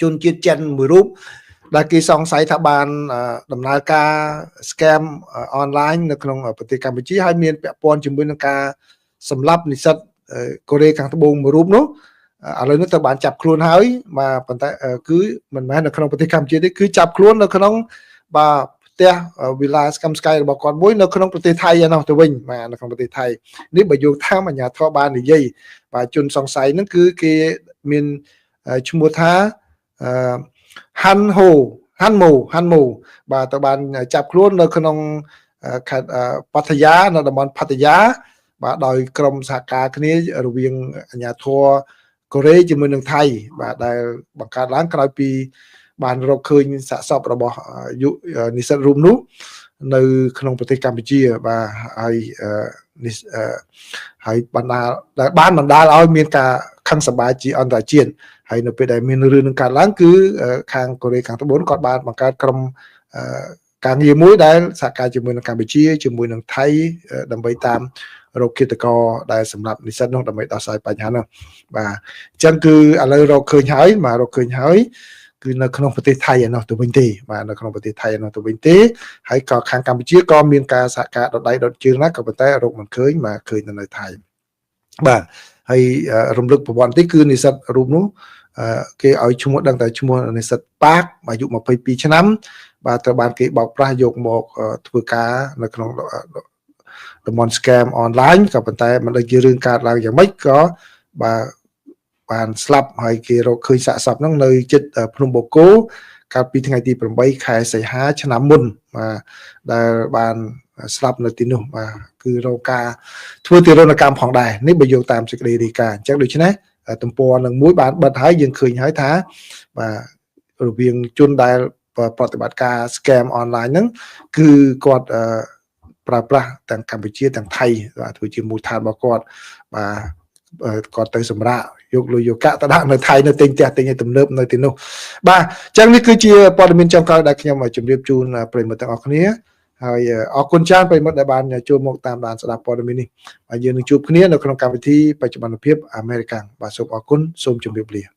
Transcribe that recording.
ជនជាតិចិនមួយរូបដែលគេសង្ស័យថាបានដំណើរការ scam អនឡាញនៅក្នុងប្រទេសកម្ពុជាហើយមានពាក់ព័ន្ធជាមួយនឹងការសម្លាប់និស្សិតកូរ៉េខាងត្បូងមួយរូបនោះឥឡូវនេះទៅបានចាប់ខ្លួនហើយបាទប៉ុន្តែគឺមិនមែននៅក្នុងប្រទេសកម្ពុជាទេគឺចាប់ខ្លួននៅក្នុងបាទផ្ទះវិឡាស្កឹមស្កៃរបស់គាត់មួយនៅក្នុងប្រទេសថៃឯណោះទៅវិញបាទនៅក្នុងប្រទេសថៃនេះបើយោងតាមអាជ្ញាធរបាននិយាយបាទជនសង្ស័យហ្នឹងគឺគេមានឈ្មោះថាអឺហាន់ហូហាន់ម៉ូហាន់ម៉ូបាទទៅបានចាប់ខ្លួននៅក្នុងខេត្តបឋយានៅតំបន់ផតយាបាទដោយក្រុមសហការគ្នារវាងអាជ្ញាធរកូរ៉េជាមួយនឹងថៃបាទដែលបង្កើតឡើងក្រោយពីបានរកឃើញសាកសពរបស់យុនិស្សិតរូបនោះនៅក្នុងប្រទេសកម្ពុជាបាទហើយនេះហើយបណ្ដាលដែលបានបណ្ដាលឲ្យមានការខឹងសម្បាជាអន្តរជាតិហើយនៅពេលដែលមានរឿងនឹងកើតឡើងគឺខាងកូរ៉េខាងត្បូងគាត់បានបង្កើតក្រុមការងារមួយដែលសហការជាមួយនឹងកម្ពុជាជាមួយនឹងថៃដើម្បីតាមរកឃាតករដែលសម្រាប់និស្សិតនោះដើម្បីដោះស្រាយបញ្ហានោះបាទអញ្ចឹងគឺឥឡូវរកឃើញហើយបាទរកឃើញហើយគឺនៅក្នុងប្រទេសថៃឯណោះទៅវិញទេបាទនៅក្នុងប្រទេសថៃឯណោះទៅវិញទេហើយក៏ខាងកម្ពុជាក៏មានការសហការដដៃដុតជើងណាក៏ប៉ុន្តែរកមិនឃើញបាទឃើញនៅថៃបាទហើយរំលឹកប្រវត្តិតិចគឺនិស្សិតរូបនោះគេឲ្យឈ្មោះដឹងតែឈ្មោះនិស្សិតប៉ាកអាយុ22ឆ្នាំបាទត្រូវបានគេបោកប្រាស់យកមកធ្វើការនៅក្នុងតំបន់ scam online ក៏ប៉ុន្តែមិនដឹងជារឿងកើតឡើងយ៉ាងម៉េចក៏បាទបានស្លាប់ហើយគេរកឃើញសាកសពហ្នឹងនៅជិតភ្នំបូកគោកាលពីថ្ងៃទី8ខែសីហាឆ្នាំមុនបាទដែលបានស្លាប់នៅទីនោះបាទគឺរកការធ្វើទារុណកម្មផងដែរនេះបើយោងតាមសេចក្តីរាយការណ៍អញ្ចឹងដូច្នេះទំព័រនឹងមួយបានបិទហើយយើងឃើញហើយថាបាទរវាងជនដែលប្រតិបត្តិការ scam online ហ្នឹងគឺគាត់ប្រើប្រាស់ទាំងកម្ពុជាទាំងថៃបាទធ្វើជាមូលដ្ឋានរបស់គាត់បាទគាត់ទៅសម្រាប់យកលុយយកកាក់ទៅដាក់នៅថៃនៅទិញផ្ទះទិញឲ្យទំនើបនៅទីនោះបាទអញ្ចឹងនេះគឺជាព័ត៌មានចុងក្រោយដែលខ្ញុំជម្រាបជូនប្រិយមិត្តទាំងអស់គ្នាហើយអរគុណច្រើនប្រិយមិត្តដែលបានចូលមកតាមដានស្ដាប់ព័ត៌មាននេះបាទយើងនឹងជួបគ្នានៅក្នុងកម្មវិធីបច្ចុប្បន្នភាពអាមេរិកបាទសូមអរគុណសូមជម្រាបលា។